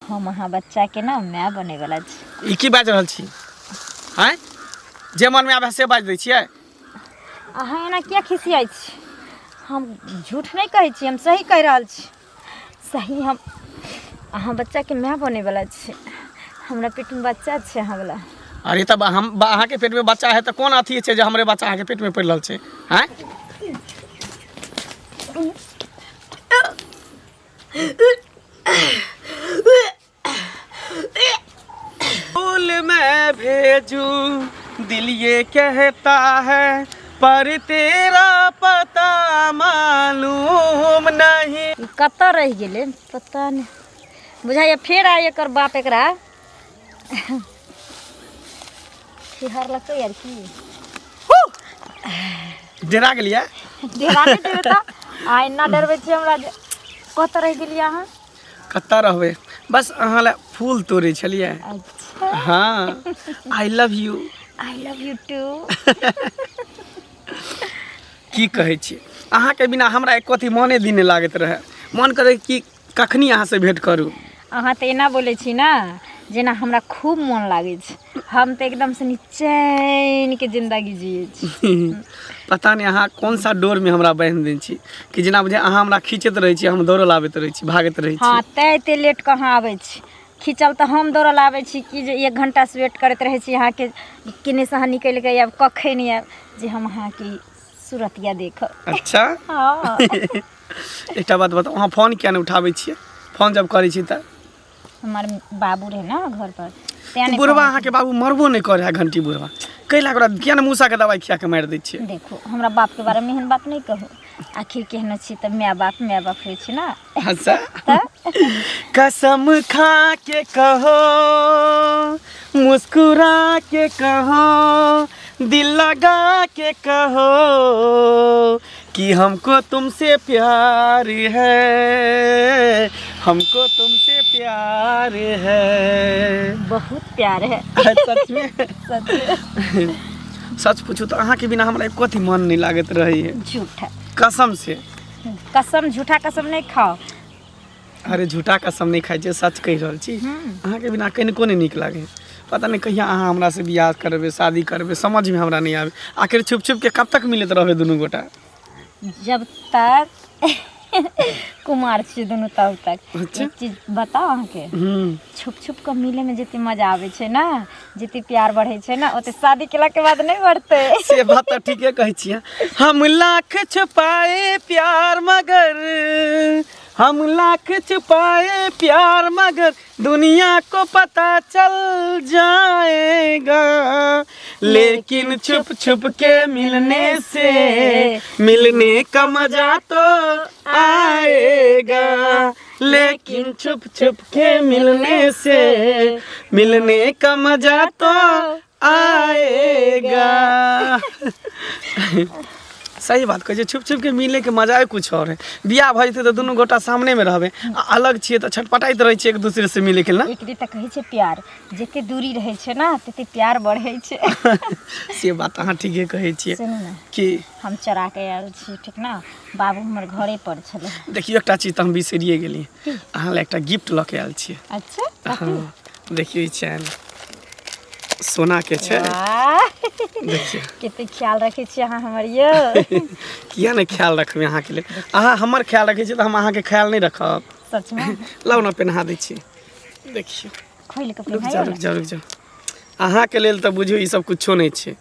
हम अहाँ बच्चाके ने माय बनैवला छी। ई की बाजि रहल छी? आँय, जे मनमे आबै से बाजि दै छियै? अहाँ एना किया खिसियाइ छी? हम झूठ नहि कहै छी, हम सही कहि रहल छी। सही, हम अहाँ बच्चाके माय बनैवला छी। हमरा पेटमे बच्चा छै अहाँवला। अरे तब हम अहाँके पेटमे बच्चा है तऽ कोन अथी छै जे हमरे बच्चा अहाँके पेटमे पड़ि रहल छै? आँय, फूल में भेजू दिल ये कहता है, पर तेरा पता मालूम नहीं। ई कतऽ रहि गेलै पता नहि, बुझाइए फेर आइ एकर बाप एकरा फिहरलकै आर की। डेरा गेलियै? डेरा नहि देबै तऽ आ एना डरबै छी हमरा जे कतऽ रहि गेलियै अहाँ? कतऽ रहबै, बस अहाँ लए फूल तोड़ै छलियै। अच्छा। हाँ, I love you. I love you too. की कहै छी, अहाँके बिना हमरा एको अथी मने दिन नहि लागैत रहै। मन करै कि कखनी अहाँसँ भेँट करू। अहाँ तऽ एना बोलै छी ने जेना हमरा खूब मोन लागै छै। हम तऽ एकदमसँ निचैनके जिन्दगी जियै छी। पता नहि अहाँ कोन सा डोरमे हमरा बान्हि देने छी कि जेना बुझाइ अहाँ हमरा खींचैत रहै छी, हम दौड़ल आबैत रहै छी, भागैत रहै छी। हँ, तैँ एते लेट कहाँ आबै छी। खींचल तऽ हम दौड़ल आबै छी कि जे 1 घण्टासँ वेट करैत रहै छी अहाँके, केने से अहाँ निकलि कऽ आयब, कखन आयब जे हम अहाँके सूरतिया देखब। अच्छा। हँ। एकटा बात बताउ, अहाँ फोन किया नहि उठाबै छियै फोन जब करै छी तऽ? हमर बाबू रहै ने घर पर, तें नहि। बुढ़वा फोन। अहाँके बाबू मरबो नहि करै है घंटी बुढ़वा, कैला ओकरा किया ने मूसाके दवाइ खिया कऽ मारि दै छियै? देखू, हमरा बापके बारेमे एहन बात नहि कहू। आखिर केहनो छी तऽ माय बाप माय बाप होइ छै ने। अच्छा। तऽ कसम खा के कहो, मुस्कुरा के कहो, दिल लगा के कहो कि हमको तुमसे प्यार है, हमको तुमसे प्यार है। बहुत प्यार है। सच में? सच में। सच पूछू तऽ अहाँके बिना हमरा एको अथी मन नहि लागैत रहैए। झूठा। कसम से। कसम, झूठा कसम नहि खाओ। अरे झूठा कसम नहि खाइ छियै, सच कहि रहल छी। अहाँके बिना कनिको नहि नीक लागै। पता नहि कहिया अहाँ हमरासँ बियाह करबै, शादी करबै, समझमे हमरा नहि आबै। आखिर छुप छुपके कब तक मिलैत रहबै दुनू गोटा? जब तक कुमार छी दुनू तब तक। अच्छा। एक चीज बताउ अहाँके? छुप छुप कऽ मिले में जते मजा आबै छै ने, जते प्यार बढ़ै छै ने, ओते शादी केला के बाद नहि बढ़तै। से बात तऽ ठीके कहै छियै। हम लाख छुपाए प्यार मगर, हम लाख छुपाए प्यार मगर दुनिया को पता चल जाएगा, लेकिन छुप छुप के मिलने से मिलने का मजा तो आएगा, लेकिन छुप छुप के मिलने से मिलने का मजा तो आएगा। सही बात कहै छै, छुप छुप के मिले के मजा कुछ और है। बियाह भऽ जेतै तऽ दुनू गोटा सामने मे रहबै, आ अलग छियै तऽ छटपटाइत रहै छियै एक दूसरे से मिले के लेल। एकरे तऽ कहै छै प्यार, जते दूरी रहै छै ने तते प्यार बढ़ै छै। से बात अहाँ ठीके कहै छियै। सुनू ने। की? हम चोरा के आयल छी, ठीक ने? बाबू हमर घरे पर छलै। देखियौ, एकटा चीज तऽ हम बिसरिए गेलियै, अहाँ लए एकटा गिफ्ट लऽ के आयल छियै। अच्छा। हँ, देखियौ, ई चैन सोना के छै। वाह! देखियौ। कते ख्याल रखै छी अहाँ हमर यौ। किया नहि ख्याल रखबै अहाँके लेल? अहाँ हमर ख्याल रखै छी तऽ हम अहाँके ख्याल नहि रखब? सचमे? लाउ ने, पेन्हा दै छी, देखियौ। खोलि कऽ रुकि पेन्हाइयौ जाउ। ने। रुकि जाउ, रुकि जाउ। अहाँके लेल तऽ बुझियौ ई सब कुछो नहि छै।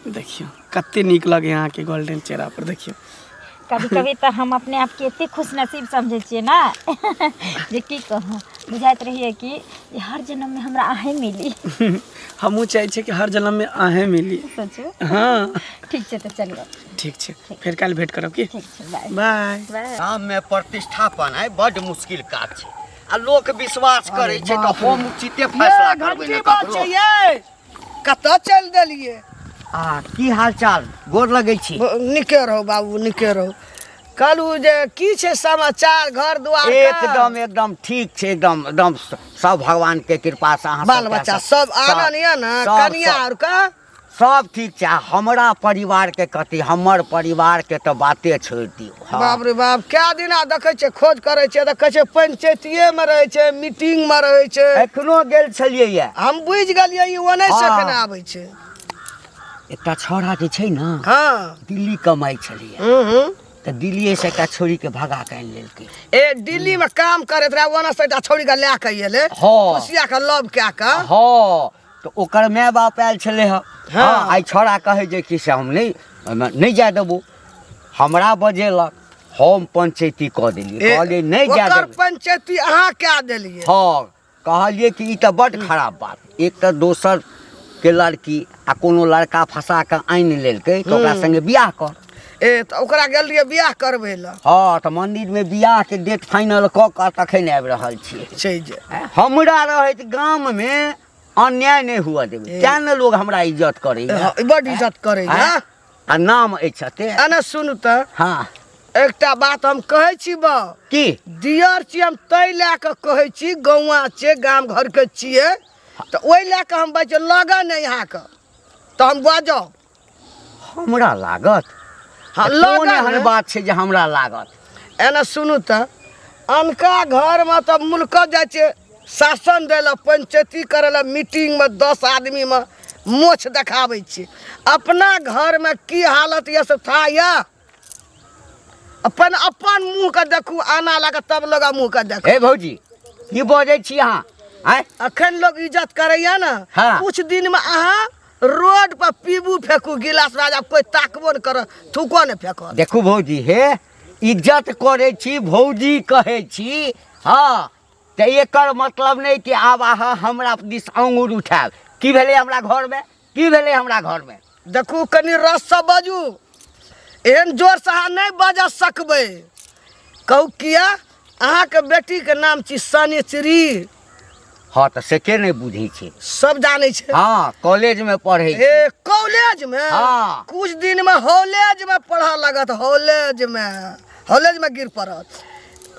देखियौ, कते नीक लगै अहाँके गोल्डन चेहरा पर, देखियौ। कभी कभी तऽ हम अपने आपके एते खुशनसीब समझै छियै ने जे की कहूँ, बुझाइत रहियै कि जे हर जन्ममे हमरा अहेँ मिली। हमहूँ चाहै छियै कि हर जन्ममे अहेँ मिली। सचो? हँ। ठीक छै, तऽ चलियौ। ठीक छै, फेर काल्हि भेँट करब की? ठीक छै, बाय। बाय। बाय। गाममे प्रतिष्ठापन है बड्ड मुश्किल काज छै आ लोक विश्वास करै छै तऽ हम उचिते फैसला करबै ने ककरो। कतऽ चलि देलियै? आ की हाल चाल, गोर लगै छी। नीके रहू बाबू, नीके रहू। कहलहुँ जे की छै समाचार घर दुआर? एकदम एकदम ठीक छै, एकदम एकदम सब भगवान के कृपा से। अहाँ बाल बच्चा सब आनन्द यऽ ने? कनिया आर के सब ठीक छै। आ हमरा परिवारके कथी, हमर परिवारके तऽ बाते छोड़ि दियौ। हँ। बाप रे बाप, कए दिना देखै छियै, खोज करै छियै, देखै छियै पंचायतिये मे रहै छै, मीटिंग मे रहै छै। एखनो गेल छलियै ये। हम बुझि गेलियै ई ओनै से हँ। एखन आबै छै। एकटा छौड़ा जे छै ने, हँ, दिल्ली कमाइ छलैया। हूँ हूँ। तऽ दिल्लीएसँ एकटा छोड़ीके भगा कऽ आनि लेलकै। ए दिल्ली में काम करैत रहे, ओना से एकटा छौड़ी के लए के एलै। हँ। खुशिया के लव कए के। हँ, तऽ ओकर माय बाप आयल छलै हँ। हँ। हँ, आइ छौड़ा कहै जे कि से हम नहि, ओहिमे नहि जाय देबौ। हमरा बजेलक, हम पंचैती कऽ देलियै। ए, कहलियै नहि जाय ओकर देबै। पंचायती अहाँ कए देलियै? हँ, कहलियै कि ई तऽ बड्ड खराब बात। एक तऽ दोसर के लड़की आ कोनो लड़का फंसा कऽ आनि लेलकै तऽ ओकरा संगे बियाह कर। ए तऽ ओकरा गेल रहियै बियाह करबै लए? हँ, तऽ मन्दिरमे बियाहके डेट फाइनल कऽ कऽ तखन आबि रहल छियै। छै जे हमरा रहैत गाममे अन्याय नहि हुअ देबै, तेँ ने लोग हमरा इज्जत करैया। हँ, बड्ड इज्जत करैया। आँय? आ नाम अछि एते। एना सुनू तऽ। हँ। एकटा बात हम कहै छी बा। की? दियर छी हम ताहि लए कऽ कहै छी, गौआँ छियै, गाम घरके छियै, तऽ ओहि लए कऽ हम बजै लगन नहि अहाँके तऽ हम बाजब। हमरा लागत? हँ, तऽ कोन लगन एहन है। बात छै जे हमरा लागत? एना सुनू तऽ, अनका घरमे तऽ मुल्क जाइ छै शासन दै लए, पंचायती करै लए, मीटिंगमे 10 आदमीमे मोछ देखाबै छी। अपना घरमे की हालत यऽ से था यऽ? अपन अपन मुँहके देखू, आना लए कऽ तब लोग मुँहके देखू। हे भौजी, की बजै छी अहाँ? आँय? अखन लोग इज्जत करैया ने। हँ। कुछ दिनमे अहाँ रोड पर पीबू फेकू गिलास, राजा कोई ताकबो ने करत, थूको ने फेकत। देखू भौजी, हे इज्जत करै छी भौजी कहै छी। हँ, तऽ एकर मतलब नहि कि आब अहाँ हमरा दिस आङ्गुर उठायब। की भेलै हमरा घरमे? की भेलै हमरा घरमे? देखू कनि रससँ बाजू, एहन जोरसँ अहाँ नहि बाजऽ सकबै। कहू किया? अहाँके बेटीके नाम छी सनिचरी। हँ, तऽ से के नहि बुझै छै? सब जानै छै। हँ, कॉलेजमे पढ़ै छै। ए कॉलेजमे? हँ। कुछ दिनमे हॉलेजमे पढ़ऽ लगत, हॉलेजमे, हॉलेजमे गिर पड़त।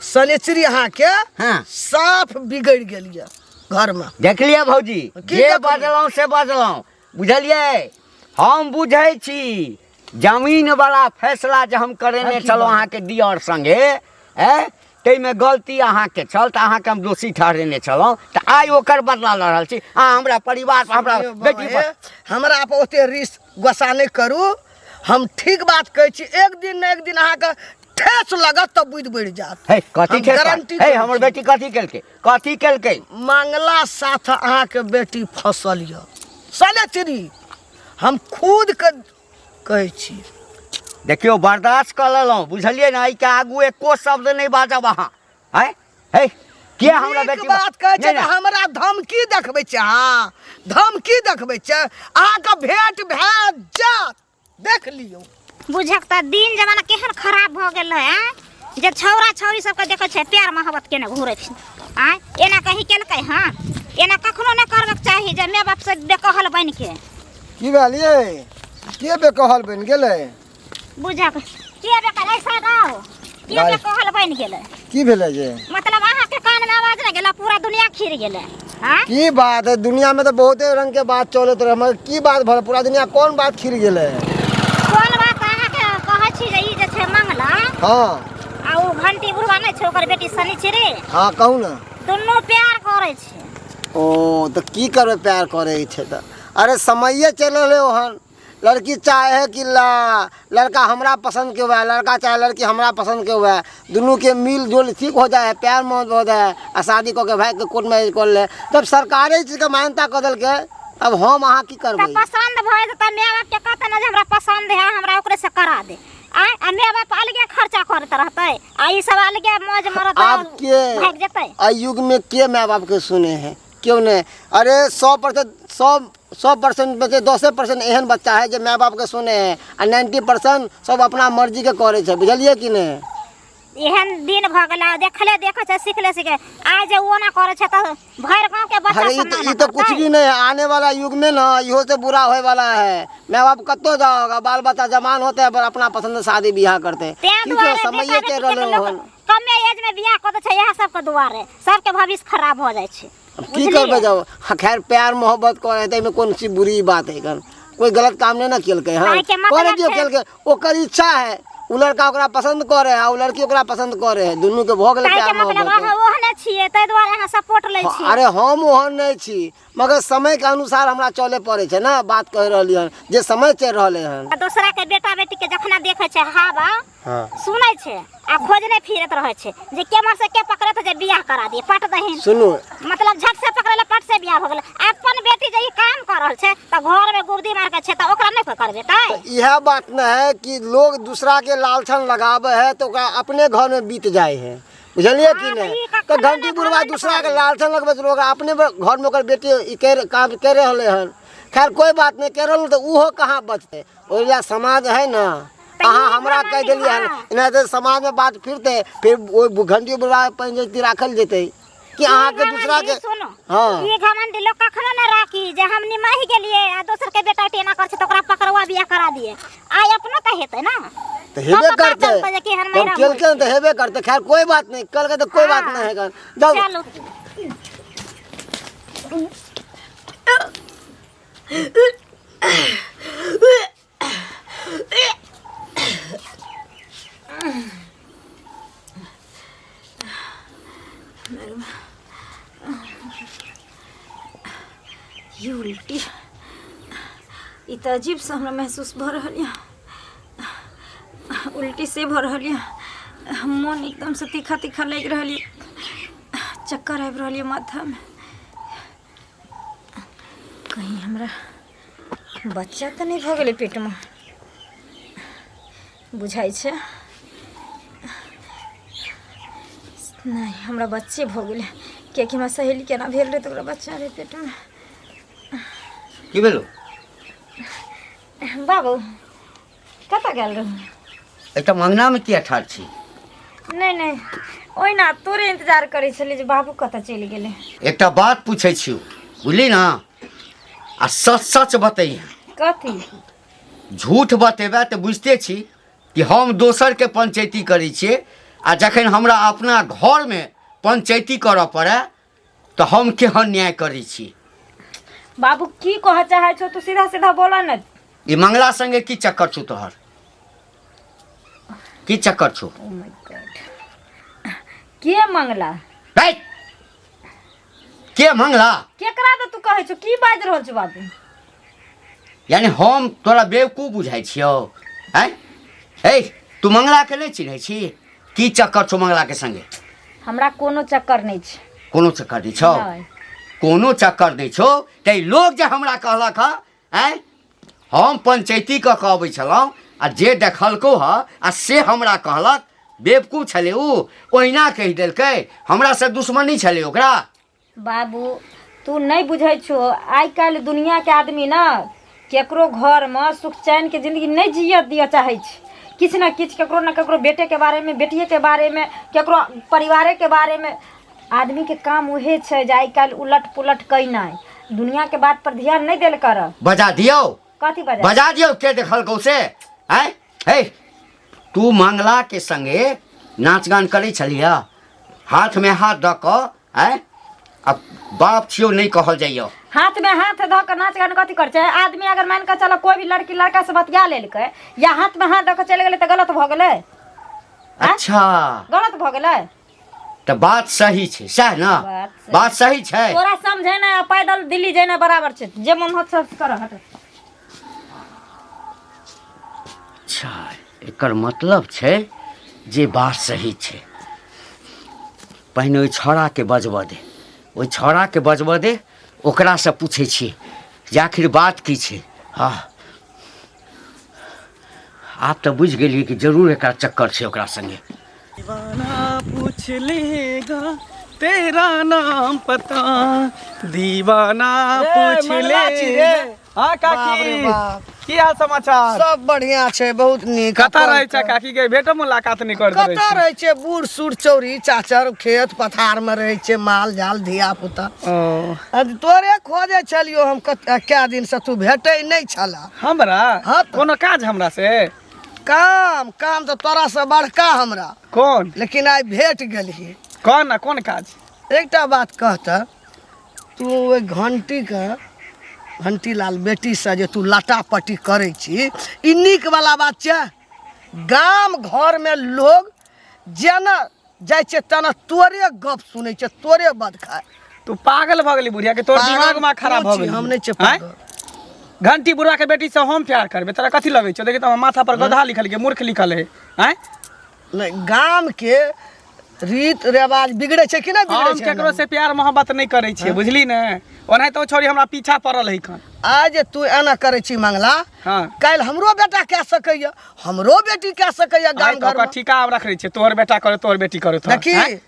सनिचरी अहाँके हँ। साफ बिगड़ि गेल यऽ घरमे। देखलियै भौजी? की जे देखलियै? बजलहुँ से बजलहुँ, बुझलियै? हम बुझै छी जमीन वाला फैसला जे हम करेने छलहुँ अहाँके दियर संगे, ऐ ताहिमे गलती अहाँके छल, तऽ अहाँके हम दोषी ठहरेने छलहुँ, तऽ आइ ओकर बदला लऽ रहल छी अहाँ हमरा परिवार पर, हमरा सुनियौ बेटी बाबा, पर। हे, हमरा पर ओते रिस गुस्सा नहि करू, हम ठीक बात कहै छी। एक दिन ने एक दिन अहाँके ठेस लगत तऽ बुद्धि बढ़ि जायत। हे कथी हम ठेस? गारंटी हे करै हमर छी। बेटी कथी केलकै? कथी केलकै? मंगला साथ अहाँके बेटी फसल यऽ सलेचरी, हम खुद के कहै छी। देखियौ, बर्दाश्त कऽ लेलहुँ, बुझलियै ने? एहिके आगू एको शब्द नहि बाजब अहाँ। आँय हे, किया हमरा नीक बेटी बात कहै छै नहि, तऽ नहि। हमरा धमकी देखबै छै अहाँ? धमकी देखबै छै? अहाँके भेंट भए जायत, देख लियौ। बुझक तऽ दिन जमाना केहन खराब भऽ गेल है। आँय, जे छौड़ा छौड़ी सबके देखै छै प्यार मोहब्बत केने घुरै छै। आँय, एना कहीं केलकै? हँ, एना कखनो नहि करबाक चाही जे माय बापसँ बेकहल बनिके। की भेल यै? के बेकहल बनि गेलै? बुझक के बेकहल ऐसा गाओ के गाय। बेकहल बनि गेलै? की भेलै जे? मतलब अहाँके कानमे आवाज नहि गेलै, पूरा दुनिया खिर गेलै। आँय, की बात है? दुनिया में तऽ बहुते रंग के बात चलैत रहे, मगर की बात भऽ पूरा दुनिया कोन बात खिर गेलै? कोन बात अहाँके कहै छी जे ई जे छै मंगला हँ, आ ओ घंटी बुढ़वा नहि छै, ओकर बेटी शनिचरी। हँ, कहू ने। दुनू प्यार करै छै। ओ तऽ की करबै, प्यार करै छै तऽ अरे समये चलि रहलै ओहन। लड़की चाहे है कि लड़का हमरा पसंद के हुआ, लड़का चाहे लड़की हमरा पसंद के हुआ, दुनू के मिल जुल ठीक हो जाए है, प्यार मोहब्बत हो जाए है, आ शादी कऽ के भाई के कोर्ट मैरिज कर ले। तब सरकारे ई चीजके मान्यता कऽ देलकै, अब हम अहाँ की तऽ करबै? पसंद भऽ जेतै, माय बाप के कहतै ने जे हमरा पसंद है, हमरा ओकरे से करा दे। आँय, आ माय बाप अलगे खर्चा करैत रहतै आ ई सब अलगे मौज मरत आब के भागि जेतै। एहि युग में के माय बाप के सुने है? क्यों नहीं? अरे 100%, 100% में से 10% एहन बच्चा है जे माय बाप के सुने है, आ 90% सब अपना मर्जी के करे छै, बुझलियै कि नहीं? एहन दिन भऽ गेलै, देखले देखै छै, सिखले सिखे। आइ जे ओना करै छै तऽ भरि गाँव के बच्चा अरे सब ई तो ना ई तो कुछ करतै। भी नहीं है। आने वाला युग में ना इहो से बुरा होए वाला है। माय बाप कतो जाओगा, बाल बच्चा जवान होते हैं पर अपना पसंद से शादी बियाह करते हैं। तें की दुआरे समय बेटा चलि बेटीके रहलै लोक हन। कमे एज में बियाह कऽ दै छै, इएह सबके दुआरे सबके भविष्य खराब भऽ जाइ छै। अब की करबै जब? हाँ, खैर प्यार मोहब्बत करे ताहिमे कोन चीज बुरी बात है? कन कोई गलत काम नहि ने केलकै हँ। ताहिके मतलब करे दियौ छै। केलकै, ओकर इच्छा है, ओ लड़का ओकरा पसंद करे है आ ओ लड़की ओकरा पसंद करे है, दुनू के भऽ गेलै ताहिके प्यार मतलब मोहब्बत। अहाँ ओहने छियै, ताहि दुआरे अहाँ सपोर्ट लै छियै। अरे हम ओहन नहि छी, मगर समय के अनुसार हमरा चले पड़ै छै ने। बात कहि रहलियै हन जे समय चलि रहलै हन। आ दोसरा के बेटा बेटी के जखना देखै छै हवा हँ सुनै छै आ खोजने फिरैत रहै छै जे केम्हर से के पकड़त जे बियाह करा दिए पट दहीन। सुनू, मतलब झट से पकड़े पट से बियाह भऽ गेलै। अपन बेटी जे ई काम कर रहल छै तऽ घर में गुर्दी मार के छै तऽ ओकरा नहि कोइ करबेतै। इएह बात न है कि लोग दूसरा के लालछन लगावे है तो ओकरा अपने घर में बीत जाए है, बुझलियै कि हाँ, नहि? तऽ ई तऽ कखनो घंटी नहि बुढ़वा घरमे दूसरा के करबै। लालछन लगबै छै, लोग अपने घर में ओकर बेटी ई कर काम कर रहलै हन। खैर कोई बात नहीं, कर रहल तऽ ओहो कहाँ बचतै? ओहि लए समाज है ने, तऽ अहाँ ई हमरा कहि घमंडी, देलियै हन, हाँ। एना तऽ समाज में बात फिरतै, फिर ओहि घंटी बुढ़वा पंचायती राखल जेतै कि अहाँके ई दूसरा घमंडी के। सुनू, हाँ। ई घमंडी लोग कखनो न राखी जे हम निमहि गेलियै आ दोसर के बेटा एना कर छै तऽ ओकरा पकड़वा बियाह करा दिए। आइ अपनो तऽ हेतै ने, तऽ हेबे तब पता करतै। चलतै जे केहन जब मैरा होइ केलकै छै। तऽ हेबे करतै। खैर कोई बात नहीं, कलकै तऽ कोई बात हाँ। नहीं है, जाउ। चलू। ई उल्टी ई तऽ अजीबसँ हमरा महसूस भऽ रहल यऽ, उल्टी से भऽ रहल यऽ, मोन एकदमसँ तीखा तीखा लागि रहल यऽ, चक्कर आबि रहल यऽ माथामे। कहीं हमरा बच्चा तऽ नहि भऽ गेलै पेटमे? बुझाइ छै नहि, हमरा बच्चे भऽ गेलै, कियाकि हमरा सहेली केना भेल रहै तऽ ओकरा बच्चा रहै पेटमे। की भेलो? बाबू, कतऽ गेल रहू? एकटा मंगनामे किया ठाढ़ छी? नहि नहि, ओहिना तोरे इंतजार करै छलियै जे बाबू कतऽ चलि गेलै। एकटा बात पूछै छियौ, बुझली ने, आ सच सच बतैहे। कथी? झूठ बतेबै तऽ बुझिते छी कि हम दोसरके पंचैती करै छियै, आ जखन हमरा अपना घरमे पंचैती करऽ पड़ै तऽ हम केहन न्याय करै छी। बाबू, की कहऽ चाहै छौ तू? सीधा सीधा बोलऽ ने। ई मंगला संगे की चक्कर छौ तोहर? की चक्कर छौ? ओ my God, के मंगला? है, के मंगला? केकरा तऽ तू कहै छौ? की बाजि रहल छौ बाबू? यानी हम तोरा बेवकूफ बुझाइ छियौ? आँय हे, तू मंगलाके नहि चिन्है छी? की चक्कर छौ मंगलाके संगे? हमरा कोनो चक्कर नहि छै। कोनो चक्कर नहि छौ? नहि। कोनो चक्कर नहि छौ तऽ ई लोग जे हमरा कहलक हँ, आँय, हम पंचैती कऽ कऽ अबै छलहुँ आ जे देखलकौ हँ आ से हमरा कहलक। बेवकूफ छलै उ, ओहिना कहि देलकै, हमरासँ दुश्मनी छलै ओकरा। बाबू, तू नहि बुझै छो, आइ काल्हि दुनियाके आदमी ने केकरो घरमे सुख चैनके जिन्दगी नहि जियऽ दिअ चाहै छै। किछु ने किछु केकरो ने केकरो बेटेके बारेमे, बेटिएके बारेमे, केकरो परिवारेके बारेमे आदमीके काम उहे छै जे आइ काल्हि उलट पुलट केनाइ। दुनियाके बात पर ध्यान नहि देल कर। बजा दियौ। कथी बजा? बजा दियौ, के देखलकौ से? आँय हे, तू मंगलाके संगे नाच गान करै छलिह, हाथमे हाथ दऽ कऽ? आँय, आ बाप छियौ, नहि कहल जाइए? हाथ में हाथ धऽ कऽ नाच गान कथी करै छै आदमी? अगर मान कऽ चलो कोई भी लड़की लड़का से बतिया लेलकै या हाथ में हाथ दऽ कऽ चलि गेलै तऽ गलत भऽ गेलै? अच्छा, गलत भऽ गेलै तऽ बात सही छै, सएह ने? बात सही। बात सही छै। तोरा समझेनाइ आ पैदल दिल्ली जेनाइ बराबर छै। जे मन होत सब कर, हट। अच्छा, एकर मतलब छै जे बात सही छै। पहिने ओहि छौड़ाके बजबऽ दे, ओहि छौड़ाके बजबऽ दे, ओकरासँ पूछै छियै जे आखिर बात की छै। हँ, आब तऽ बुझि गेलियै कि जरूर एकरा चक्कर छै ओकरा संगे। दीवाना पूछ लेगा तेरा नाम पता, दीवाना रे, पूछ मंगला छी रे। लेगा। हाँ बाप रे काकी, बाप। की हाल समाचार? सब बढ़िया छै, बहुत नीक। कतऽ अपन रहै छै काकी के? भेटो मुलाकात नहि कर कतऽ रहै छै? बूढ़ सूढ़ चौरी चाचर खेत पथार मे रहै छै, माल जाल धिया पुता। ओ। आ तोरे खोजै छलियौ हम कए दिन से, तू भेटै नहि छला। हमरा? हाँ तऽ। कोनो काज हमरा से? काम काम तऽ तोरा से बड़का हमरा। कोन? लेकिन आइ भेट गेलही। कोन ना, कोन काज? एकटा बात कहता, तू ओहि घंटीके घंटीलाल बेटीसँ जे तू लटापटी करै छी, ई नीक वाला बात छै। गाम घरमे लोग जेना जाइ छै तेना तोरे गप सुनै छै, तोरे बद खाय। तू पागल भऽ गेली बुढ़िया के, तोर दिमाग में खराब भऽ गेल। हम नहि छै पागल। घंटी बुढ़वा के बेटी से हम प्यार करबे, तोरा कथी लगै छौ? देखी तऽ माथा पर गधा लिखल के मूर्ख लिखल है। आँय नहि, गाम के रीत रिवाज बिगड़े छै कि नहि बिगड़े हम छै? केकरो से प्यार मोहब्बत नहि करै छियै, बुझली ने? ओनाहिते ओ छौड़ी हमरा पीछा पड़ल है खन। आइ जे तू एना करै छी मंगला, हाँ। काल्हि हमरो बेटा कए सकैया, हमरो बेटी कए सकैया गाम आइ तऽ घर ओकर ठीका आब रखने छियै, तोहर बेटा करे तोहर बेटी करे तोहर। देखी, आँय?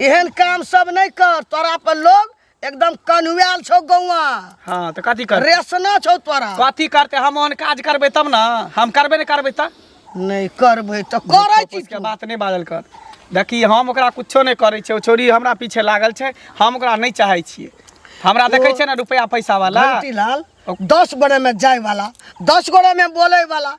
एहन काम सब नहि कर, तोरा पर लोग एकदम कन्हुआल छौ गौआ। हाँ तऽ कथी करतै? रेसना छौ तोरा। कथी करतै? हम ओहन काज करबै तब ने, हम करबै नहि करबै तऽ नहि करबै तऽ करै छी के बात नहि बाजल कर। देखी, हम ओकरा कुछो नहि करै छियै, ओ छौड़ी हमरा पीछे लागल छै, हम ओकरा नहि चाहै छियै। हमरा देखै छै ने रुपैआ पैसा वाला घंटीलाल, 10 गोरे में जाय वाला, 10 गोरे में बोले वाला,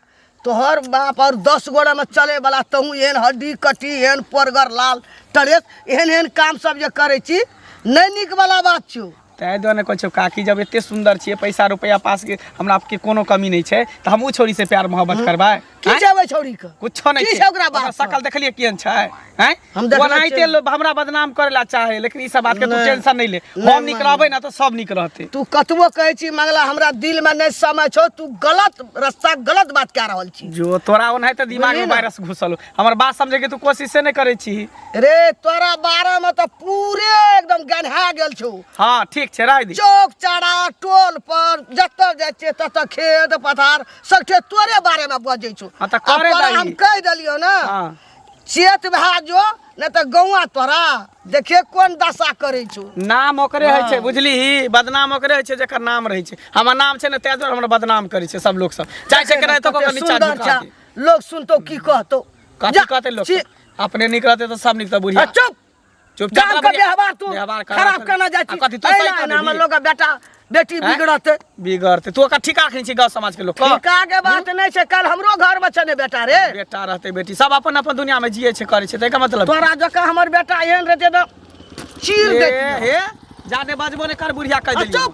तोहर बाप और 10 गोरे में चले वाला, तहु एहन हड्डी कट्टी, एहन पोरगर लाल टरेस, एहन एहन काम सब जे करै छी, नहि नीक वाला बात छौ। ताहि दुआरे कहै छियौ काकी, जब एते सुन्दर छियै, पैसा रुपैआ पास के हमरा के कोनो कमी नहि छै, तऽ हम ओ छौड़ी से प्यार मोहब्बत करबै? की छै ओहि छौड़ी के? कुछो नहि की छै। छै ओकरा बाप ओकर शकल देखलियै केहन छै? हैं? हम देखने ओनाहिते छियै। लोग हमरा बदनाम करे ला चाहे, लेकिन ई सब बात के तू नहि। टेंशन नहीं ले। नहि, हम नीक रहबै ना तऽ सब नीक रहतै। तू कतबो कहै छी मंगला, हमरा दिल में नहि समय छौ, तू गलत रास्ता गलत बात कए रहल छी। जो तोरा ओनाहिते दिमाग में बुझली ने? वायरस घुसल हो। हमर बात समझे के तू कोशिशे नहीं करै छी। रे तोरा बारे में तऽ पूरे एकदम गन्हा गेल छौ। हाँ ठीक छै, राय दी। चौक चौरा टोल पर जतऽ जाइ छियै ततऽ खेत पथार सबठे तोरे बारे में बजै छौ। हाँ, तऽ आ करे तोरा दाही। हम कहि देलियौ ने, हाँ। चेत भए जो, नहि तऽ गौआ तोरा देखिए कोन दशा करै छौ। नाम ओकरे होइ छै, बुझली? बदनाम ओकरे होइ छै जेकर नाम रहै छै। हमर नाम छै ने, ताहि दुआरे हमरा बदनाम करै छै सब लोक। सब चाहै छै केनाहितो कऽ के नीचा सुन्दर झुका छै, दी। लोग सुनतौ की कहतौ? कथी जा, कहतै लोक? छी। अपने नीक रहतै तऽ सब नीक। तऽ बुढ़िया आ, चुप। चुपचाप गाम रह के बुढ़िया। व्यवहार तू व्यवहार खराब केना जाइ आ छी? कथी तू सही एना एना करबिही? लोग बेटा बेटी आँय? बिगड़तै। बिगड़तै। तू ओकरा ठीका रखने छी गाँव समाज के लोक के? ठीका के बात नहि छै, काल्हि हमरो घर में छै ने बेटा रे। बेटा रहतै बेटी सब अपन अपन दुनिया में जिए छै करै छै, ताहिके मतलब तोरा जकाँ हमर बेटा एहन रहतै तऽ चीर ए, देतियै। हे जादे बजबो नहि कर बुढ़िया, कहि आ देलियौ। चुप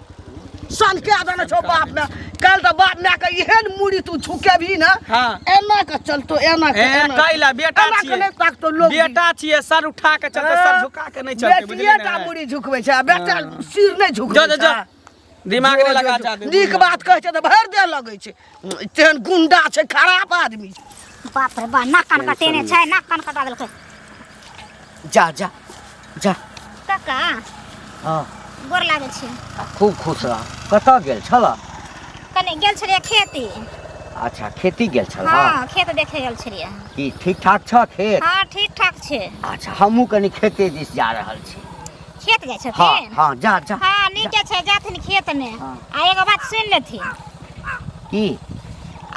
सन के देने छौ बाप में। काल्हि तऽ बाप माय के एहन मूड़ी तू झुकेबही ने, हाँ। एना के चलतो, एना के, ए, एना के। कैला बेटा एना के छियै। नहि ताकतो लोग भी। बेटा छियै, सर उठा के चलते, सर झुका के नहि चलते, बुझली बेटिए टा ने? मूड़ी झुकबै छै आ बेटा सिर नहि झुकबै जो, जो, जो। छै। दिमाग नहि लगा जादे। नीक बात कहै छै तऽ भरि देह लगै छै, तेहन गुंडा छै, खराब आदमी छै। बाप रे बा, नाक कान कटेने छै, नाक कान कटा देलकै। जा जा जा। काका। हाँ। गोर लागै छी। खूब खुश रह। कतऽ गेल छल? कनि गेल छलियै खेती। अच्छा, खेती गेल छल? हाँ, खेत देखे गेल छलियै। की ठीक ठाक छ खेत? हाँ, ठीक ठाक छै। अच्छा, हमहूँ कनि खेते दिस जा रहल छी। खेत जाइ छथिन? हाँ हाँ, जा जा। हाँ, नीके छै, जाथिन खेत में। हाँ। आ एगो बात सुनि लेथिन। की?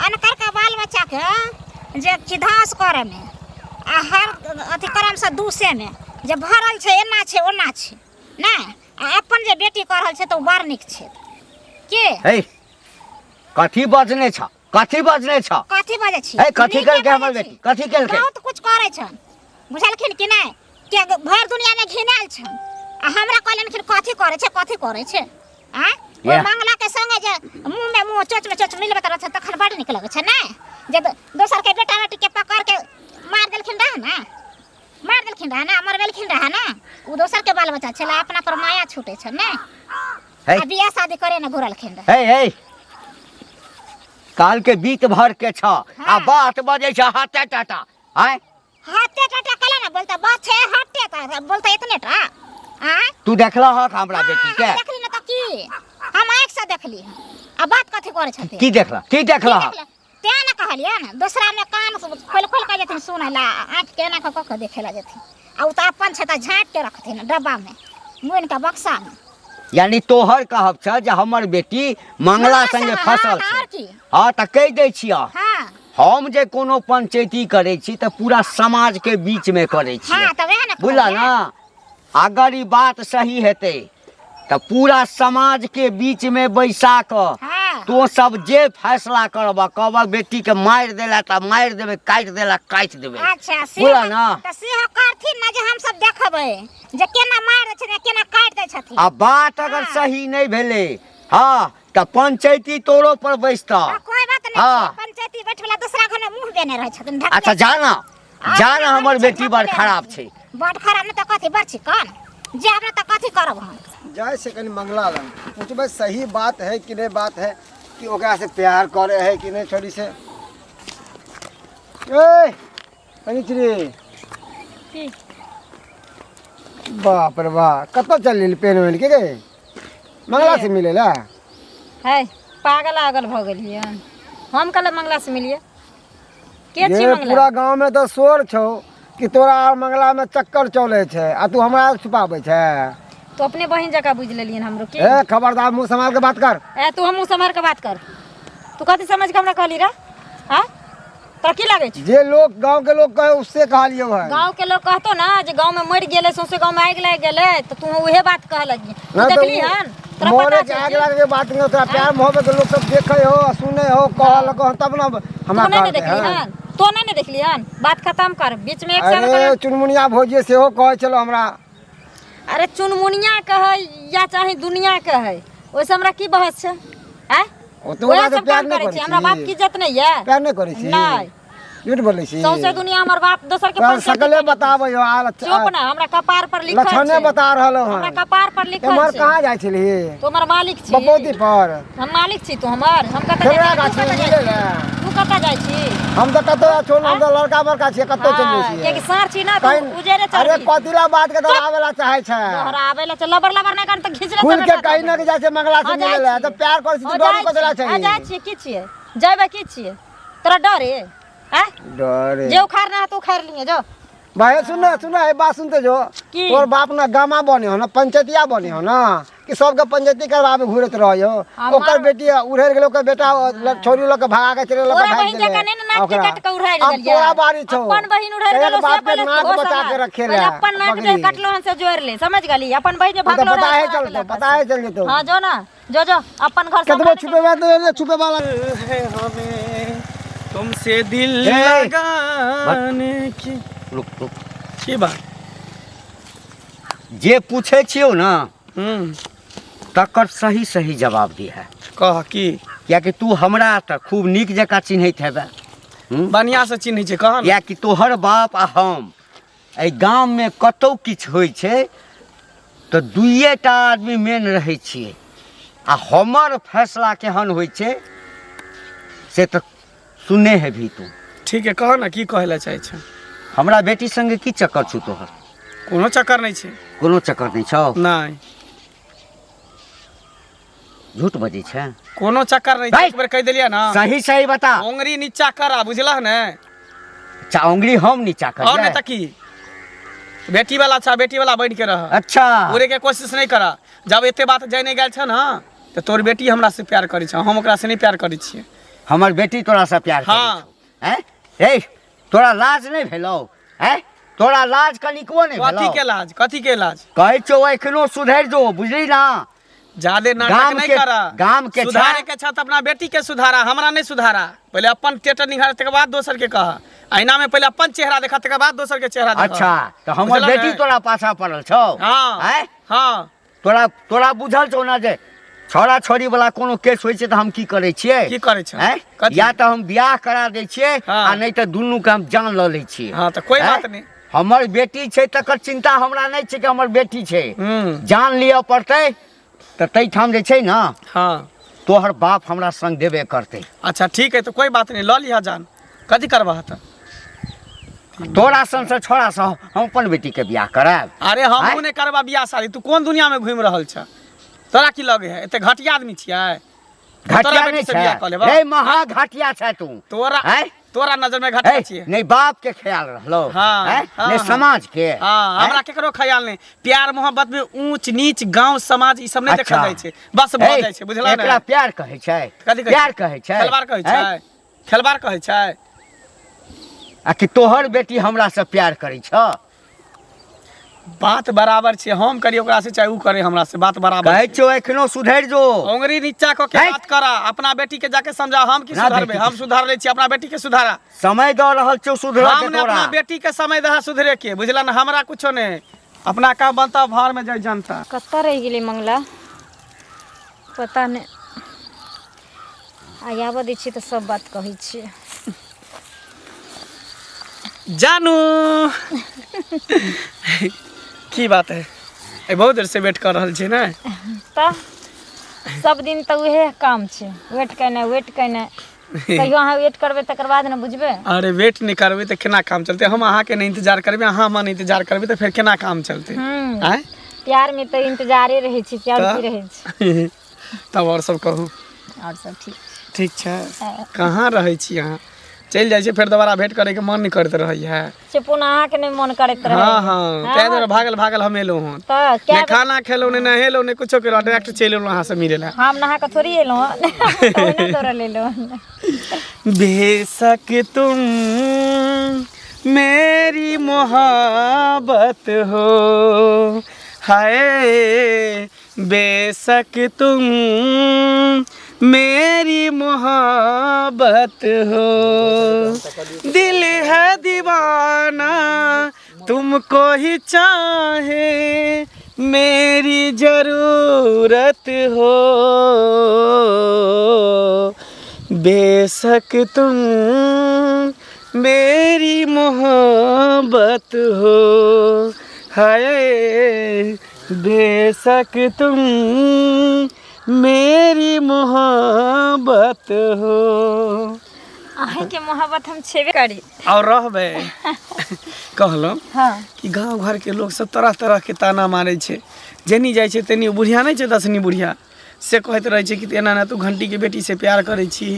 अनकर के बाल बच्चा के जे खिधास करे में आ हर अथी करम से दूसे में जे भरल छै, एना छै ओना छै नहि, आ अपन जे बेटी कऽ रहल छै तऽ ओ बड़ नीक छै के? हे, कथी बजने छ? कथी बजने छ? कथी बजै छी? हे, कथी नीके केलकै हमर बजै बेटी? छी। कथी केलकै? बहुत कुछ करै छन, बुझलखिन कि नहि? के भरि दुनिया में घिनायल छन आ हमरा कहलखिन कथी करै छै, कथी करै छै? आँय, ओ या। मंगला के संगे जे मुँह में मुँह चोच में चोच मिलबैत रहै छै तखन बड़ नीक लगै छै ने? जे दोसर के बेटा बेटी के पकड़ के मार देलखिन रहे ने, मार देलखिन रहे ने, मरबेलखिन रहे ने, ओ दोसर के बाल बच्चा छलै, अपना पर माया छूटे छै ने? हे। आ बियाह शादी करे ने घुरलखिन रहे। हे हे, काल के बीत भर के छ आ हाँ। बात बजै छ हाथे टाटा। आय हाथे टाटा कला ना बोलता, बात छै हाथे टाटा बोलता इतने टा। आय तू देखला हक हमरा बेटी के? हाँ, देखली ना तऽ की, हम आँखि से देखली हँ। आ बात कथी करै छथिन? की देखला? की देखला हक? तें ने कहलियै ने, दोसरा में कान खोलि खोलि कऽ जेथिन सुनै ला, आँखि के एना कऽ कऽ के देखै ला जेथिन, आ ओ तऽ अपन छै तऽ झाँपि के रखथिन डब्बा में, मुनि के बक्सा में। यानी तोहर कहब छ जे हमर बेटी मंगला मंगला संगे संगे, हाँ, फसल तऽ आओर छै। की? हाँ, तऽ कहि दै छियह। हाँ। हम जे कोनो पंचायती करै छी तऽ पूरा समाज के बीच में करै छियै। हाँ, तऽ वएह ने बुझल कहलियै। ना? अगर ई बात सही हेतै तऽ पूरा समाज के बीच में बैसा कऽ हाँ। तो सब जे फैसला करबह, कहबह बेटी के मारि देला तऽ मारि देबै, काटि देला काटि देबै। अच्छा, से बुझल ना? तऽ से करथिन ने जे हम सब देखबै जे केना मारि दै छथिन, केना काटि दै छथिन। आ बात अगर हाँ। सही नहि भेलै, हाँ, तऽ पंचायती तोरो पर बैसतौ। आ, कोई बात नहीं। हाँ। छै, पंचायती बैठ वाला दूसरा घर में मुंह देने रहै छथिन ढकले। अच्छा जाना आ, जाना, हमर अपना घर बेटी छै, बड़ ढकले खराब रहै छै। बड़ खराब नहि तऽ कथी बड़ छी कन जायब ने तऽ कथी करब हम? जाइ से कनि मंगला लग पूछबै, सही बात है कि नहीं बात है, कि ओकरा से प्यार करे है कि नहीं छोड़ी से। ए कनि चिड़ी। की? बाप रे बा, कतऽ चल पेन वेन के गे मंगला से मिले ला? है पागल आगल भऽ गेलियै। हम कहले मंगला से मिलिए के छी? ये मंगला पूरा गांव में तऽ शोर छौ कि तोरा और मंगला में चक्कर चले छै आ तू हमरा छुपाबै छै। तो अपने बहिन जकाँ बुझि लेलियन हमरो की? ए खबरदार, मुँह संभाल के बात कर। ए तू हमहूँ सम्हार के बात कर। तू कथी समझ के हमरा कहली रे? हाँ, तोरा की लागै छौ? जे लोग गांव के लोग कहे उससे कहलियो है। गाँव के लोग कहतो ना जे गाँव में मरि गेलै, सौंसे गाँव में आगि लागि गेलै, तऽ तू उहे बात कह लगी। तू ना तो देखली हन? तोरा मोरे पता के छौ आग की? लागे के बात नहीं। तोरा प्यार मोहब्बत के लोग सब देखे हो आ सुने हो, कहल हो तब ना हमरा तू नहीं ने कहते देखली हैं। हन? तो नहीं ने देखली हन? बात खत्म कर, बीच में एक साल अरे चुनमुनिया भौजी सेहो कहै छलो हमरा। अरे चुनमुनिया कहै या चाहे दुनिया कहै, ओहिसँ हमरा की बहस छै? आँय, ओ तो ओएह ओकरा से सब प्यार काम नहीं करै करै छी। हमरा बाप छी? की इज्जत नहीं है? प्यार नहीं करै छी? नहीं। झूठ बोलै छी। सौंसे दुनिया हमर बाप दोसर के तोरा पंचायती सकले बताबै हो आल। चुप ना, हमरा कपार पर लिखल लक्षणे छै। बता रहल हमरा हन। कपार पर लिखल एम्हर छै। कहाँ जाइ छलही? तू हमर मालिक छी? बपौती पर। हम मालिक छी तू हमर? हम कतऽ खेलरा जाइ छी? गाछी तू कतऽ मिलै जाइ ला। छी? तू कतऽ जाइ छी? हम तऽ कतौ छोड़, हम तऽ लड़का बड़का छियै, कतौ चलि हाँ, जाइ छियै। कियाकि साँढ़ छी ना तू। कहीं- उजेरे अरे चढ़बी। कथी ला बात के दोहरावे ला चाहे छै? दोहराबै ला चल, लबर लबर नहि कर तऽ घीच ले। खुल के कहीं ना के जाइ छै मंगला से हाँ, जाइ मिले ला छी। तऽ प्यार करै छी हाँ, तऽ डर जाइ कथी ला छी। हाँ, छै? जाइ छियै। की छियै? जयबै की छियै? तोरा डर है? आँय? डरे। जे उखाड़ना है तो उखाड़ लिए जो। भाई सुन सुन, ए बात सुनते जो। की? तोर बाप ना गामा बने हो ना पंचायतिया बने हो ना कि सबके पंचायती करवाबे घूरत रहो? ओकर बेटी उड़ेर गेल, ओकर बेटा छोरी लऽ के भागा के चले लऽ के तोरा भागि बहिन गेलै। जकाँ नहि ने नाक ओकरा। टिकट के उड़ारि अब देलियै। तोरा बारी छौ। अपन बहिन उड़ारि एक गेलो से बाप के पहिले नाक तोहो बचा के सम्हार। रखे पहिले ला, अपन नाक जे बकरी। कटलो हन से जोड़ि ले, समझ गेली? अपन बहिन जे तो भागलो पता रहै है तोरा चल के लऽ पता कऽ। है चल जेतौ। हाँ, जो ना जो, जो अपन घर कतबो सम्हार। छुपेबा तऽ छुपे वाला है हमें तुमसे दिल ए, लगाने की। रुक रुक। की बात? जे पूछै छियौ ने तकर सही सही जवाब दिहे। कह की। कियाकि तू हमरा तऽ खूब नीक जकाँ चिन्हैत हेबे। बढ़िआँ से चिन्है छै, कह ने। कियाकि तोहर बाप आ हम एहि गाममे कतौ किछु होइ छै तऽ दुइए टा आदमी मेन रहै छियै आ हमर फैसला केहन होइ छै से तऽ सुनने हेबही तू। ठीक है, कह ने, की कहै लए चाहै छै? हमरा बेटी संगे की चक्कर छौ तोहर? कोनो चक्कर नहि छै। कोनो चक्कर नहि छौ? नहि। झूठ बजै छै। कोनो चक्कर नहि छै। भाइ! एक बेर कहि देलियै ना। सही सही बता। उंगरी नीचा करा, बुझलह ने? अच्छा, उंगली हम नीचा और नहि करियै? तऽ की, बेटी वाला छा, बेटी वाला बनि के रह। अच्छा। उड़े के कोशिश नहि कर। जब एते बात जाय नहि गेल छ ने तऽ तोर बेटी हमरा से प्यार करै छै, हम ओकरा से नहि प्यार करै छियै। हमर बेटी तोरा से प्यार करै हाँ। छौ? हैं ए, तोरा लाज नहि भेलौ? हैं, तोरा लाज कनिकबो नहि कथी भेलौ? के लाज? कथी के लाज? कहै छौ एखनो सुधरि जो, बुझली ना? जादे नाटक गाम नहि के- करा। गाम के छा- सुधारे के छा तऽ अपना बेटी के सुधारा, हमरा नहि सुधारा। पहिले अपन टेटर निहार, तकर बाद दोसर के कह। ऐना में पहिले अपन चेहरा देखा, तकर बाद दोसर के चेहरा देखा। अच्छा, तऽ हमर बुझलह बेटी ने? तोरा पाछा पड़ल छौ? हाँ। आँय? हाँ। तोरा तोरा बुझल छौ ने जे छौड़ा छौड़ी वाला कोनो केस होइ छै तऽ हम की करै छियै? की करै छै? आँय? कथी? या तऽ हम बियाह करा दै छियै हाँ। आ नहि तऽ दुनू के हम जान लऽ लै छियै। हाँ, तऽ कोई आँय? बात नहि। हमर बेटी छै तकर चिंता हमरा नहि छै कि हमर बेटी छै। जान लिअ पड़तै तऽ ताहिठाम जे छै ने, तोहर बाप हमरा संग देबे करतै। अच्छा ठीक है, तऽ कोई बात नहीं, लऽ लिहऽ जान। कथी करबह तऽ? तोरा सन से छोड़ा से हम अपन बेटी के बियाह करायब? अरे हमहूँ आँय? नहि करबा बियाह शादी। तू कोन दुनिया में घूमि रहल छ? तोरा की लगे है? एते घटिया आदमी छियै? घटिया तोरा बेटी नहि से बियाह छै कऽ लेबह? रे, महा घटिया छै तू। तोरा आँय? तोरा नजर में घटिया ए, छियै? नहि बाप के ख्याल रहलो, हाँ, आँय? हाँ, नहि हाँ। समाज के। हाँ, आँय? हमरा केकरो ख्याल नहि। प्यार मोहब्बत में ऊंच नीच गांव समाज ई सब नहि देखल अच्छा। जाइ छै, बस भऽ ए, जाइ छै, बुझलह ने? एकरा प्यार कहै छै? कथी कहै प्यार छै? कहै छै? खेलबार कहै आँय? छै? खेलबार कहै छै? आ कि तोहर बेटी हमरा से प्यार करै छ? बात बराबर छै, हम करी ओकरा से चाहे ऊ करे हमरा से, बात बराबर कहै छै। छौ एखनो सुधरि जो। उंगरी नीचा कऽ के है? बात करा। अपना बेटी के जाके समझा। हम की ना सुधारबै? बेटी के- हम सुधार लै छी, अपना बेटी के सुधारा। समय दऽ रहल छौ सुधरऽ हम के ने तोरा। अपना बेटी के समय दहा सुधरे के, बुझला ने? हमरा कुछो ने, अपना काम बनता, भाड़ में जाय जनता। कतऽ रहि गेलै मंगला? पता नहि। आ आबऽ दै छियै तऽ सब बात कहै छियै। जानू की बात है, ए बहुत देर से वेट कर रहल छी ने? तऽ सब दिन तऽ उहे काम छै, वेट केनाइ वेट केनाइ। कहियो अहाँ वेट करबै तकर बाद ने बुझबै। अरे वेट नहि करबै तऽ केना काम चलतै? हम अहाँके नहि इंतजार करबै, अहाँ हमरा नहि इंतजार करबै तऽ फेर केना काम चलतै? आँय, प्यार में तऽ इंतजारे रहै छै, प्यार की रहै छै। तब आओर सब कहू। आओर सब ठीक। ठीक छै। कहाँ रहै छी अहाँ? चलि जाइ छी फेर दोबारा भेंट करैके मन नहि करैत रहैए। चुपू ना, अहाँके नहि मन करैत रहै। हँ हँ, ताहि दुआरे भागल भागल हम एलहुँ हँ। तऽ नहि खाना खेलहुँ, नहि नहेलहुँ, नहि कुछो केलहुँ, डायरेक्ट चलि एलहुँ अहाँसँ मिलै लए। हम नहा कऽ थोड़ी एलहुँ हँ, ओहिना दौड़ल एलहुँ हँ। बेशक तुम मेरी मोहब्बत हो, हाय बेशक तुम मेरी मोहब्बत हो, दिल है दीवाना तुमको ही चाहे, मेरी जरूरत हो, बेशक तुम मेरी मोहब्बत हो, हाय बेशक तुम मेरी मोहब्बत हो। अहाँके मोहब्बत हम छेबे करी और रहबै। कहलहुँ हँ कि गाँव घरके लोक सब तरह तरहके ताना मारै छै, जेनी जाइ छै तेनी बुढ़िया नहि छै दसनी बुढ़िया, से कहैत रहै छै कि एना एना तू घंटीके बेटीसँ प्यार करै छी।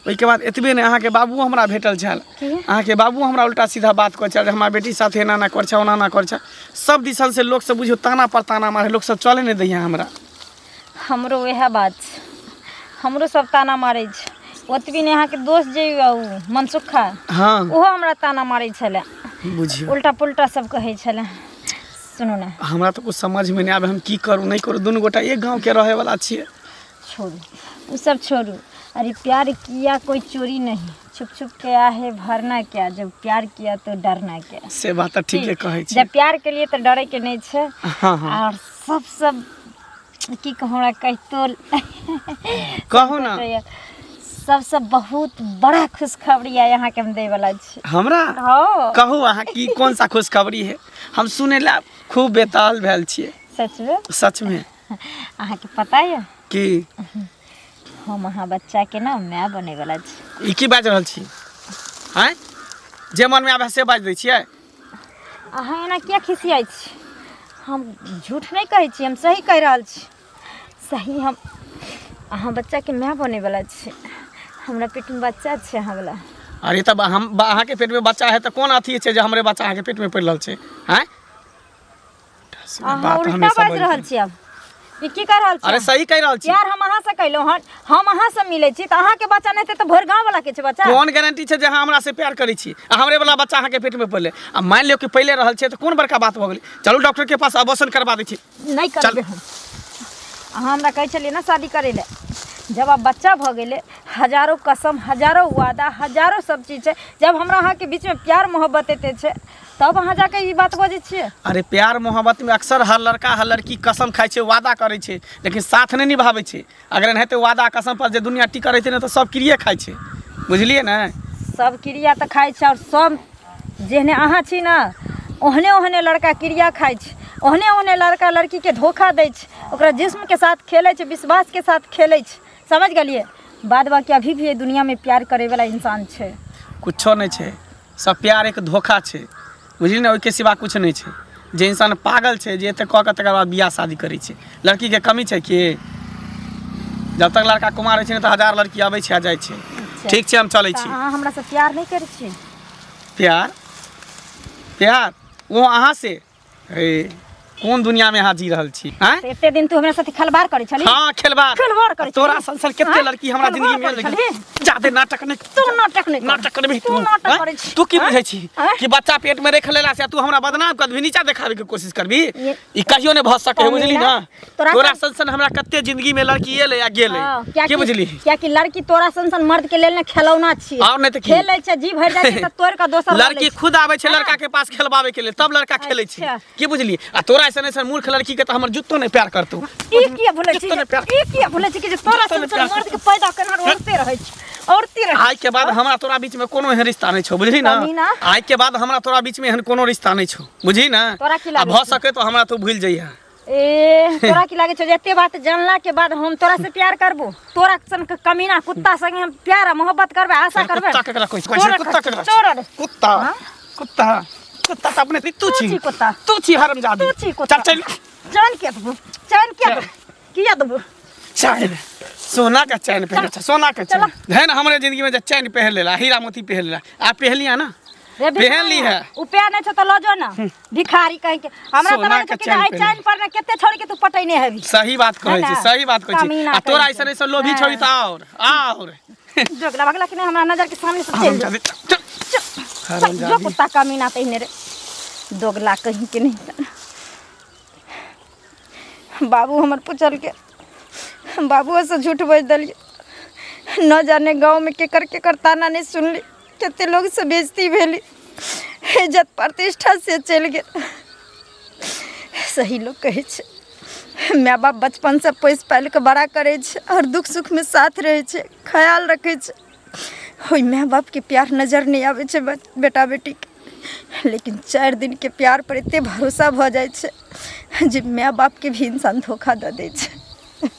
ओहिके बाद एतबे नहि, अहाँके बाबुओ हमरा भेटल छल, अहाँके बाबुओ हमरा उल्टा सीधा बात कहै छल जे हमरा बेटी साथे एना एना करै छै, ओना एना करै छै। सब दिसन से लोक सब बुझियौ ताना पर ताना मारै, लोक सब चले नहि दैया हमरा। हमरो वएह बात छै, हमरो सब ताना मारै छै। ओतबी नहि, अहाँके दोस्त जे यऽ ओ मनसुखा, हँ, ओहो हमरा ताना मारै छलै, बुझियौ उल्टा पुल्टा सब कहै छलै। सुनू ने, हमरा तऽ कुछ समझमे नहि आबै, हम की करू नहि करू, दुनू गोटा एक गाँवके रहैवला छियै। छोड़ू ओ सब छोड़ू। अरे प्यार किया कोई चोरी नहीं, छुप छुप के आहे भरना क्या, जब प्यार किया तो डरना क्या। से बात तऽ ठीके कहै छी। जब प्यार के लिए तऽ डरे के नहि छै। हँ हँ। और सब सब की कहूँ, हमरा कहितो कहू ने। सबसँ बहुत बड़ा खुशखबरी है अहाँके हम दै वाला छी। हमरा? हँ। कहू अहाँ की कौन सा खुशखबरी है, हम सुनै ला खूब बेताल भेल छियै। सच में? सच में। अहाँके पता यऽ की? हम अहाँ बच्चाके ने माय बनै वाला छी। ई की बाजि रहल छी? आँय, जे मनमे आबै से बाजि दै छियै? अहाँ एना किया खिसियाइ छी? हम झूठ नहि कहै छी, हम सही कहि रहल छी। सही हम अहाँ बच्चाके माय बनैवला छी, हमरा पेटमे बच्चा छै अहाँवला। अरे तब हम अहाँके पेटमे बच्चा है तऽ कोन अथी छै जे हमरे बच्चा अहाँके पेटमे पड़ि रहल छै? आँय, अहाँ बात उल्टा हमेशा बाजि रहल छी। आब ई की कहि रहल छी? अरे सही कहि रहल छी। प्यार हम अहाँ से कयलहुँ हन, हम अहाँ से मिलै छी तऽ अहाँके बच्चा नहि हेतै तऽ भरि गाँव वाला के छै बच्चा। कोन गारंटी छै जे अहाँ हमरा से प्यार करै छी आ हमरे वाला बच्चा अहाँके पेटमे पड़लै? आ मानि लियौ कि पहिले रहल छै तऽ कोन बड़का बात भऽ गेलै? चलू डॉक्टर के पास अबॉर्शन करबा दै छी। नहि करबै हम। अहाँ हमरा कहै छलियै ने शादी करै लए, जब आब बच्चा भऽ गेलै, हजारो कसम, हजारो वादा, हजारो सब चीज छै, जब हमरा अहाँके बीचमे प्यार मोहब्बत एते छै तब अहाँ जाके ई बात बजै छियै? अरे प्यार मोहब्बत में अक्सर हर लड़का हर लड़की कसम खाइ छै, वादा करै छै, लेकिन साथ नहि निभाबै छै। अगर एनाहिते वादा कसम पर जे दुनिया टिकल रहतै ने तऽ सब क्रिये खाइ छै, बुझलियै ने? सब क्रिया तऽ खाइ छै, और सब जेहने अहाँ छी ने ओहने ओहने लड़का क्रिया खाइ छै, ओहने ओहने लड़का लड़कीके धोखा दै छै, ओकरा जिस्मके साथ खेलै छै, विश्वासके साथ खेलै छै। समझ गेलियै? बाद बाकी अभी भी एहि दुनियामे प्यार करैवला इंसान छै। कुछो नहि छै, सब प्यार एक धोखा छै, बुझली ने? ओहिके सिवा किछु नहि छै। जे इंसान पागल छै जे एते कऽ कऽ तकर बाद बियाह शादी करै छै। लड़कीके कमी छै कि? जब तक लड़का कुमार होइ छै ने तऽ हजार लड़की अबै छै आ जाइ छै। ठीक छै, हम चलै तऽ छी। अहाँ हमरासँ प्यार नहि करै छी? प्यार? प्यार ओ अहाँ से? हे, कोन दुनिया में अहाँ जी रहल छी? आँय, तऽ एते दिन तू हमरा साथे खलबार करै छली? हाँ, खेलबार खेलबार करै तोरा छली? सन सन कते आँय? लड़की हमरा खेलबार जिंदगी में करै एलै। छली? जादे नाटक नहि। तू नाटक नहि कर। नाटक करबही तू नाटक आँय? करै छी। तू की आँय? बुझै छी आँय? कि बच्चा पेट में रख लेला से तू हमरा बदनाम कर दबही, नीचा देखाबे के कोशिश करबी? ये- ई कहियो नहि भऽ सके है, बुझली ना? तोरा तोरा सन- सन सन हमरा कते जिंदगी में लड़की एलै आ गेलै। हाँ, की कियाकि बुझली? कियाकि लड़की तोरा सन सन मर्द के लेल ने खेलौना छियै। और नहि तऽ की? खेलै छै, जी भरि जाइ छै तऽ तोड़ के दोसर लऽ लै लड़की छै। खुद आबै छै लड़का के पास खेलबाबै के लेल, तब लड़का खेलै छै। अच्छा। की बुझली? आ तोरा तोरा ऐसन ऐसन मूर्ख लड़की के तऽ हमर जुत्तो नहि प्यार करतौ। ई किया भुलै छी? जुत्तो नहि प्यार। ई किया भुलै छी कि जे तोरा जुत्तो सन नहि सन प्यार। मर्द के पैदा केनहार औरते रहै छै, औरते रहै। आइ के बाद हमरा तोरा बीच में कोनो एहन रिश्ता नहीं छौ, बुझली ना? कमीना। आइ के बाद हमरा तोरा बीच में एहन कोनो रिश्ता नहीं छौ, बुझली ना? तोरा की आ लागै भऽ छौ? सके तो हमरा तू भूल जइहे। ए, तोरा की लागै छौ जे एते बात जानला के बाद हम तोरा से प्यार करबो? तोरा सन के कमीना कुत्ता संगे हम प्यार आ मोहब्बत करबै, आशा करबै? कुत्ता केकरा कहै छै? तोरा कुत्ता केकरा? तोरा रे। कुत्ता। हाँ? कुत्ता, कुत्ता तऽ अपने तू तू छी। छी कुत्ता। तू छी हरामजादी। तू छी कुत्ता। चल चल। चैन किया देबो? चैन किया देबो? किया देबो? चैन, सोना का चैन पहने छ, सोना का चैन है ना। हमरे जिंदगी में जे चैन पहन लेला, हीरा मोती पहन लेला, आ पहलिया ना रे पहन ली है। उपाय नहीं छौ तऽ लऽ जो ना, भिखारी कहीं के। हमरा तऽ सोना लागै छौ के कि जे चैन आइ पहन। चैन पर ने कते छोड़ के तू पटैने हेबी। सही बात कहै है छी, ना? सही बात कहै छी। कमीना आ तोरा कहीं ऐसन के। ऐसन लोभी हाँ। छोड़ी तऽ और जोगला भगला कि नहीं, हमरा नजर के सामने से चलि जो। हरामजादी, चल। चल, चल, जो कुत्ता कमीना तहिने रे, दोगला कहीं के नहीं। बाबू हमर पुछल के बाबूसँ झूठ बाजि देलियै। न जाने गाँवमे केकर केकर ताना नहि सुनली, कते लोकसँ बेइज्जती भेली, इज्जत प्रतिष्ठा से चलि गेल। सही लोक कहै छै, माय बाप बचपनसँ पोसि पालि कऽ बड़ा करै छै आओर दुःख सुखमे साथ रहै छै, ख्याल रखै छै। ओहि माय बापके प्यार नजर नहि आबै छै बेटा बेटीके, लेकिन 4 दिनके प्यार पर एते भरोसा भऽ जाइ छै जे माय बापके भी इंसान धोखा दऽ दै छै।